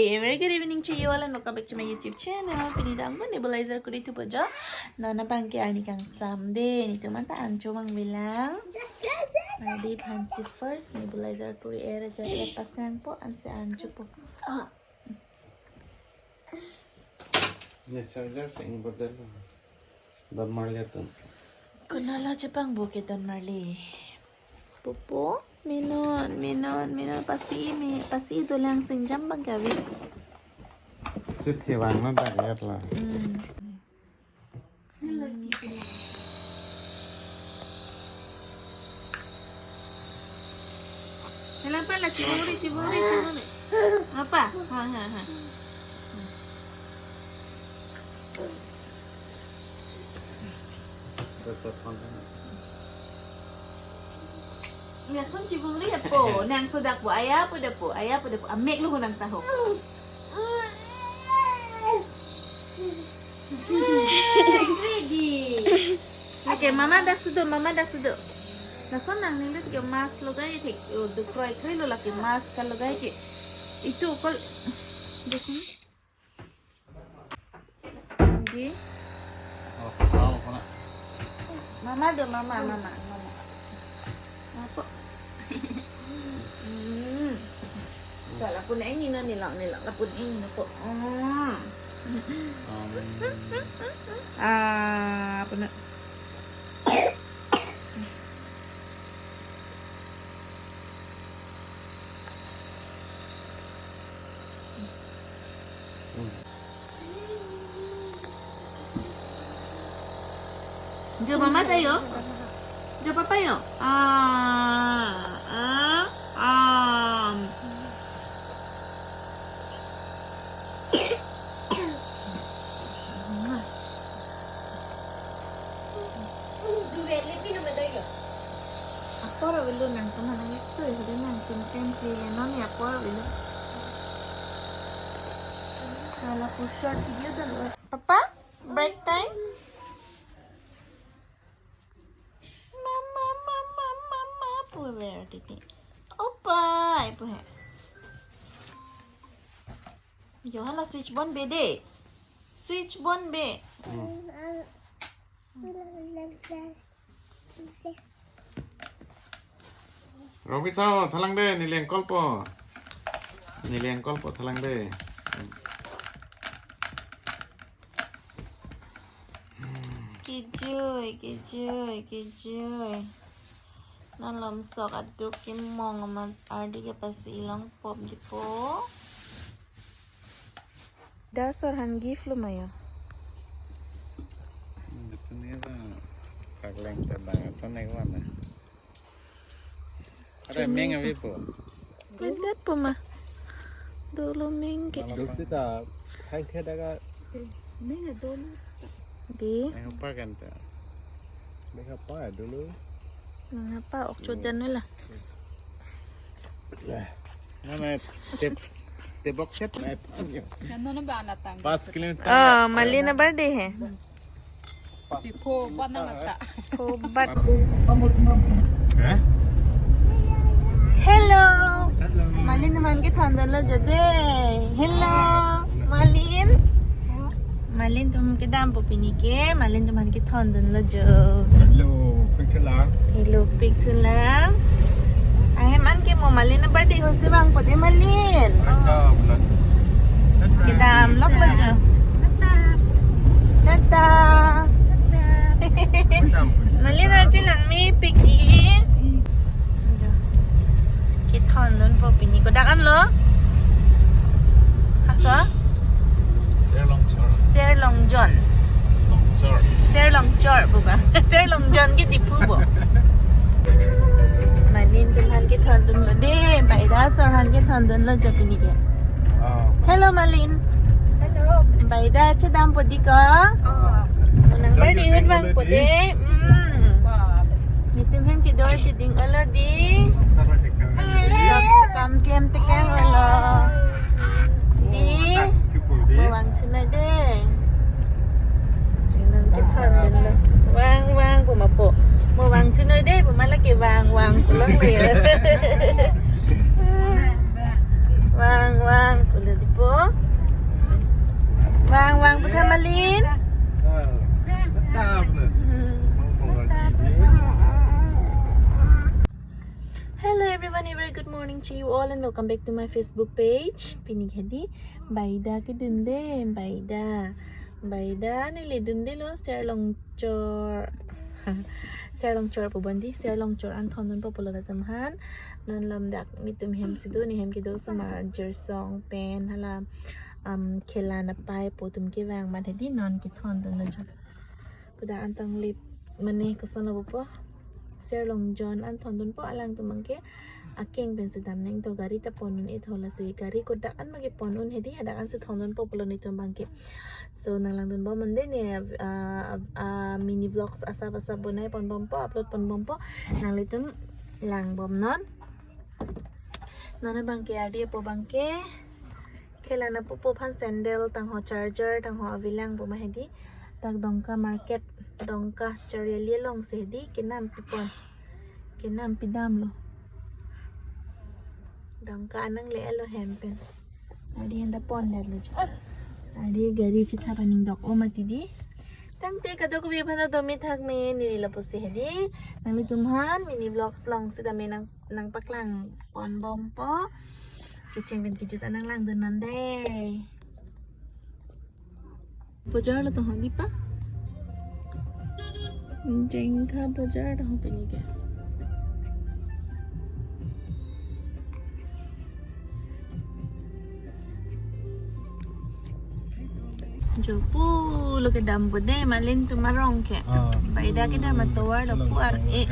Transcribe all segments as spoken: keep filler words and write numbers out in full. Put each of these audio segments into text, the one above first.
A very good evening to you all and welcome back to my YouTube channel. Pini ta angko nebulizer kuri thupo jo. Non abangke arni kangsam de. Netum anta ancho vangvelang. Adi aphansi first nebulizer kuri er aja er pasangpo ansi anchopo. Ne charger sing bodel. Don marli atum. Konatlo chepangbo ke don marli? Pupu, mi non, mi non, mi non, pasi mi, pasi dolang singjam bang kavi. Chethevang non dak yat la. Hmm. Kenapa lah, ciburi, ciburi, ciburi? Apa? Ha, ha, ha. Lason ciburi ya po, nang sodak po, aya po da po, aya po da po, amek lo nang taho. Ready. Okay, mama dak sudo, mama dak sudo. Lason nanglitum ke mask logai thek, oh, do kroi kroi lo lake mask kalogai ke. Itu kol, di sini. Di. Oh, oh, kena. Mama do, mama, mama, mama. Apa? Hmm. Kalau pun ini no nilak nilak, kalau pun ini no po. Hmm. Um. Ah, apa nak? Jo mama tayo. Jo papa yo. Ah, ah, ah. Apor avelo nangtum hanang itu ya, sudah nangtum kem si non ya apor avelo. Kalau ku short video dulu. Papa, break time. Mama, mama, mama, puver titi. Opa, ipu he. Johan la switch bon be de. Switch bon be. Hmm. Robi sao, thalang de, neli angkolpo. Neli angkolpo, thalang de. Kejui, kejui, kejui. Nalom sok aduk kemong amat ardi ke pasi ilong pop dipo. Da sor han gift lo mayo. Betulnya lah, pakleng tabang asal naik mana? Ada meng avi po? Meng gat po ma? Dolo meng ke. Dosi ta thang the daga. Meng a dolo. Di. Meng apa kan ta? Meng apa dolo? Meng apa ok chodan la. Mana tep tebok chet. Nano na ba anatang. Pas kilometer. Ah, Malin a birthday he. Pho bat nang ata. Pho bat. Eh? Hello. Hello. Malin atum aphan kethondunlo jo de. Hello. Malin. Malin atum kedampo pini ke. Malin atum aphan kethondunlo jo. Hello. Pik thulang. Hello, pik thulang. Ahem an ke mo Malin a birthday ahut si vangpo de Malin. Ada bulan. Kedam loklo jo. Tata. Malin arjulang mepik di. Kethondunpo pini, kodak anlo? Hako? Serlongchor. Serlongjon. Longchor. Serlongchor pu ba. Serlongjon ke Diphu bo. Malin atum aphan kethondunlo de, Baida asor aphan kethondunlo jo pini ke. Oh. Hello, Malin. Hello. Baida chedampo di ko. Oh. Nang birthday ahut vangpo de. Hmm. Wow. Netum hem kedo cheding olo di. Sok kam klem tekang olo. Di. Vangthu noi de. Chenam kethondunlo. Vang vang pu ma po. Mo vangthu noi de pu ma lake vang vang pulo le. Vang vang pulo dipo. Malin. Hello everyone, a very good morning to you all and welcome back to my Facebook page. Pini hedi Baida kedunde, Baida. Baida neli dundelo Serlongchor. Serlongchor pu bandi, Serlongchor an thondunpo pulo latum aphan. Non lam dak netum hem si do, ne hem kedo osomar jersey pen hala um, khela napai po atum kevang man hedi non kethondun lo chot. Kodak an tang lip mane koson lo po. Serlongchor an thondunpo alangtum abangke akeng pen si dam nangji, to gari ta pon un-e tho, lasi gari kodak an ma kepon un hedi hadak an si thondunpo pulo netum abangke. So nanglangdunbom mande ne, ah, ah, mini vlogs asap asap bonai ponbompo, upload ponbompo, nanglitum langbom non. Non abangke ardi apo abangke khela napo po aphan sandal tangho charger tangho avelang pu ma hedi. Dak Dongka market, Dongka Chariali along si hedi kenam pipon. Kenam pidamlo. Dongka anang le-etlo hem pen. Ardi henda pondetlo chot. Ardi gari chithap aning dok-o mati di. Tangte kadokave aphan do mithak me neli lapusi hedi. Nanglitum aphan mini vlogs along si dam nang nangpaklang ponbompo. Kecheng pen kejut an nanglangdun non dei. Bojar lo to hong dipa. Jengkha bojar to hong pini ke. Jo pulo kedam po dei, Malin atum arong ke. Ah, Baida kedam atovar lo pu ar-e.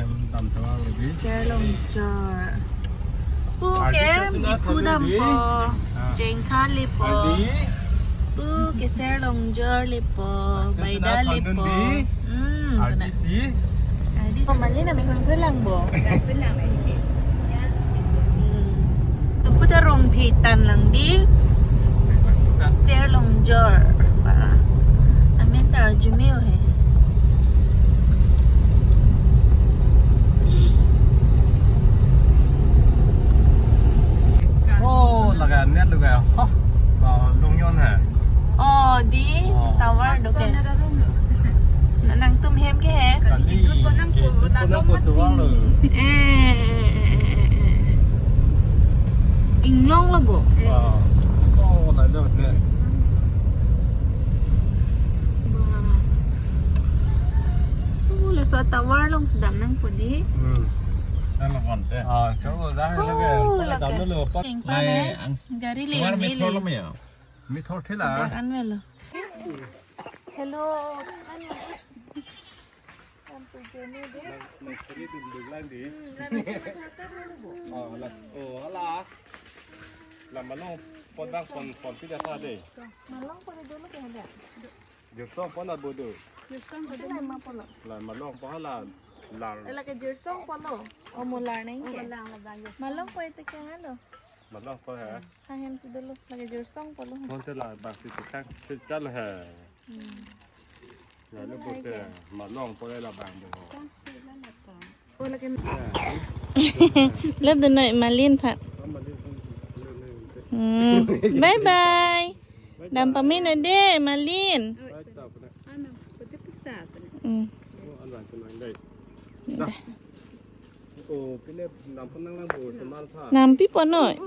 Serlongchor. Pu ke Diphu dampo. Jengkha lepo. Pu ke Serlongchor lepo. Baida lepo. Hmm, kena. Ardi si. Ardi si. Malin amek rong phelang bo. Hmm. Apu ta rong phi tan lang di. Serlongchor. Ba. Amen ta arjumeo he. Oh, laga net laga. Ha. Ba longjon he. Oh, di tower do ke. Na nangtum hem ke he? Kali. Itu to nang ko, itu to nang ko tuang lo. Eh, eh, eh, eh, eh, eh. Inglong lo bo. Ah. Oh, na lo ne. Wah. Oh, laso tower along si dam nangpo di. Hmm. Nang lo konte. Ah, so dah lagi. Oh, lagi. Dam lo pa. Yang pa. Lai ne? Ang gari le tovar ni methor le. Lo maya. Methor thela. Dak an melo. Hello. Nang, nang sari dum dum lang di. Hmm, nang itu methor thela bo. Oh, la. Oh, hala. La Malongpo dak pon pon pida ta de. Malongpo dolo ke ada. Jersey pon la bodo. Jersey pon la ma pon la. La Malongpo hala. La. Ela ke jersey pon lo. Oh, mo la neng ke. Oh, la, la, la. Malongpo ite ke halo. Malongpo he. Ha hem si dolo, lagi jersey pon lo. Konte la bang si tukang si chalo he. Hmm. Lalu bote Malongpo la bang do. Kang si la na to. Oh, lagi. Lo dunoi Malin phat. Hmm. Bye bye. Dam pamina de Malin. Oi. Ano, pwede pisa. Hmm. Dah. Oh, pile nampon nang lang bo semal pha. Nampi ponoi.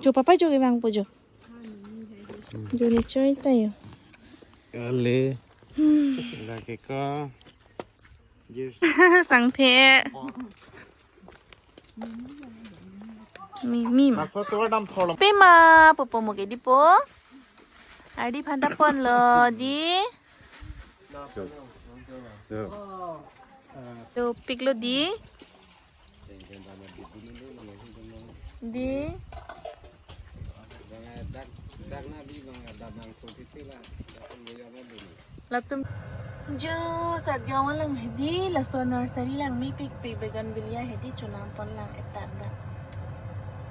Jo papa jo kevangpo jo. Jo ni choi tayo. Kali. Hmm. Lagi ko. Sangpher. Mi, mi ma. Laso tovar dam thorlo. Pima, popo mo ke dipo. Ardi aphan ta ponlo di. Yo. Yo, piklo di. Di. Latum. Jo, sat gawang lang hedi, laso nursery lang mepikpik bougainvillea hedi chonam pon lang etak dak.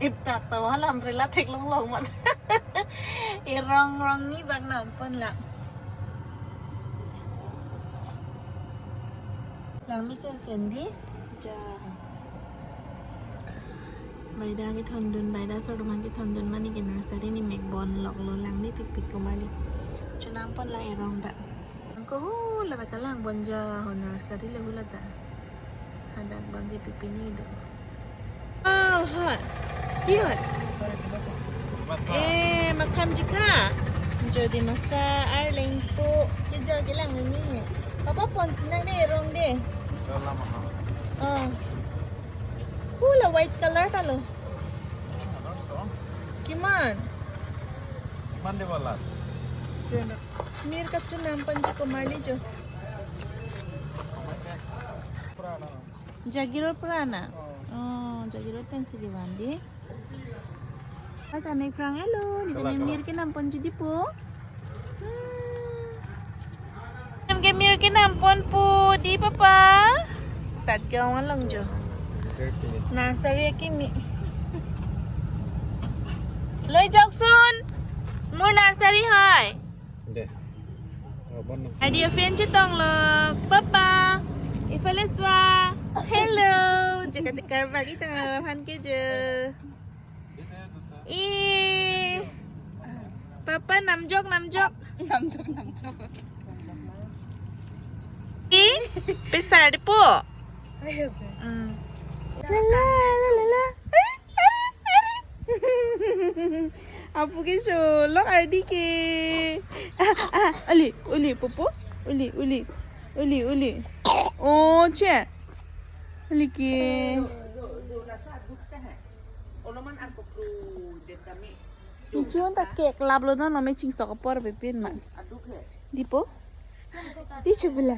Etak ta wah la umbrella theklong long mat. Erong rong ni bak nam pon lang. Lang mesen sen di. Ja. Baida kethondun, Baida sorman kethondun mane ke nursery ni mek bon loklo lang mepikpik ko mali. Chonam pon lang erong ta. Angko hula ta kalang bonja ho nursery le hula ta. Hadak bangke pipini do. Oh, hot. Cute. Eh, makham jika. Jodi masa arleng po. Kijor kelang mimi. Papa pon sinang de erong de. Dalam mahal. Oh. Hula white color ta lo. Kiman? Kiman de balas? Mir kachonam pon ji komarli jo. Jagirot purana. Oh, jagirot pensi divan di. Ata mek phrang elo, ni tame mir kenam pon ji di po. Hmm. Tame ke mir kenam pon po di papa. Sat ke ong along jo. Nursery akimi. Loi joksun. Mo nursery hai. De. Oh, bon. Adi afen chetong lo. Papa. Ifale swa. Hello. Jeka jeka bagi tang han ke je. I. Papa namjok namjok. Namjok namjok. I. Pesar di po. Saya sih. Hmm. La la la la la. Apu ke cholok ardi ke. Ah, ah, uli, uli, pupu. Uli, uli. Uli, uli. Oh, che. Uli ke. Ichun ta cake lap lo no, no me chingsok apor pepin man. Di po? Di chubula.